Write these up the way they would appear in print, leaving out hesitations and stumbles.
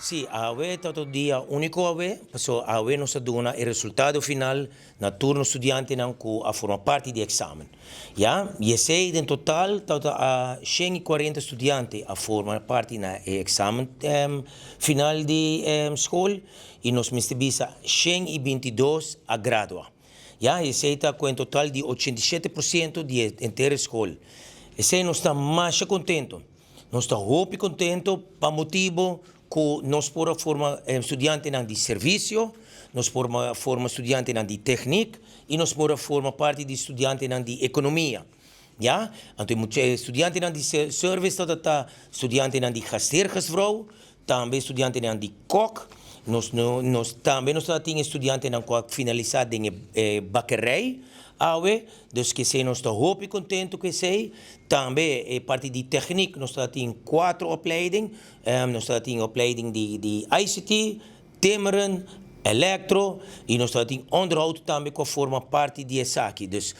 Si, awe ta un dia unico awe, paso awe nos a duna e resultado final na tur nos studiantenan cu a forma parti di examen. Ya, y esey den total ta a 140 studiante a forma parti na e examen final di school y nos mester bisa 122 a gradua. Ya, esey ta cu en total di 87% di henter school. Esey nos ta mas contento. Nos ta hopi contento pa motibo cu nos por forma studiantenan di servicio, nos por forma studiantenan di techniek y nos por forma parti di studiantenan di economia. Ja? Anto studiantenan di service ta studiantenan di gastheer, gastvrouw, tambe studiantenan di kok, nos, no, nos tambe nos tin studiantenan cu a finalisa den bakkerij, awe, dus cu esey nos ta hopi contento cu esey. Tambe parti di techniek, nos tin cuater opleiding, nos tin opleiding di ICT, timmeren, elektro y nos tin onderhoud tambe cu forma parti di esaki. Dus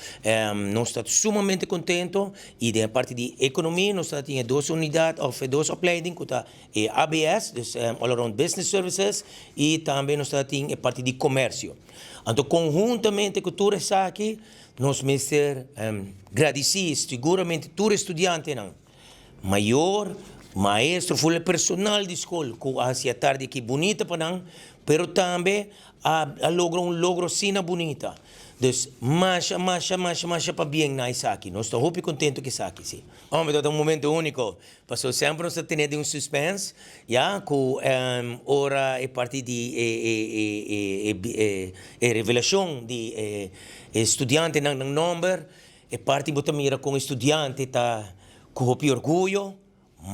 nos ta sumamente contento y di parti di economia nos tin dos unidad of dos opleiding cu ta ABS, dus All Around Business Services, y tambe nos tin parti di comercio. Anto, conhuntamente cu tur esaki, nos mester gradici siguramente tur studiantenan, mayor, maestro, full personal di school, cu a haci e atardi aki bunita pa nan, pero tambe a logra un logro asina bunita. Dus, masha, masha, masha, masha pabien na esaki. Nos ta hopi contento cu esaki, si. Homber, ta un momento unico. Paso semper nos tin un suspense, ja, cu ora e parti di e revelacion di studiantenan nan nomber, e parti bo ta mira con studiante ta cu hopi orguyo,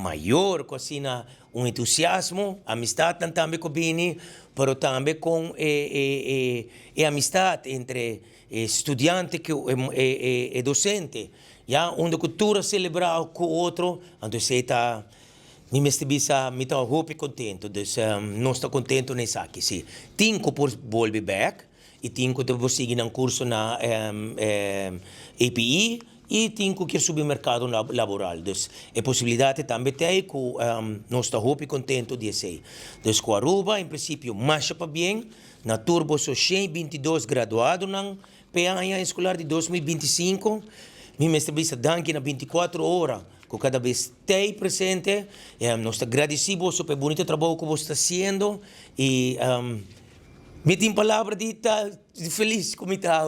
mayor cu asina un entusiasmo, amistad nan tambe cu bini, pero tambe cu e amistad entre studiante cu e docente, ja, unda cu tur a celebra cu otro, anto ta mi mester bisa mi ta hopi contento, dus nos ta contento na esaki, si. Tin cu por bolbe back, y tin cu por sigui un curso na APE, y tin cu kier subi mercado laboral. Dus e posibilidad tambe tin cu nos ta hopi contento di esey. Dus cu Aruba, en principio, masha pabien, na tur boso 122 graduadonan pa aña escolar di 2025, mi mester bisa danki na 24 ora cu cada bes ta presente, nos ta gradici pa e bunita trabou cu bo ta haciendo y mi tin palabra di ta feliz cu mi ta.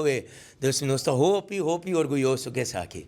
Dus nos ta hopi, hopi orguyoso cu esaki.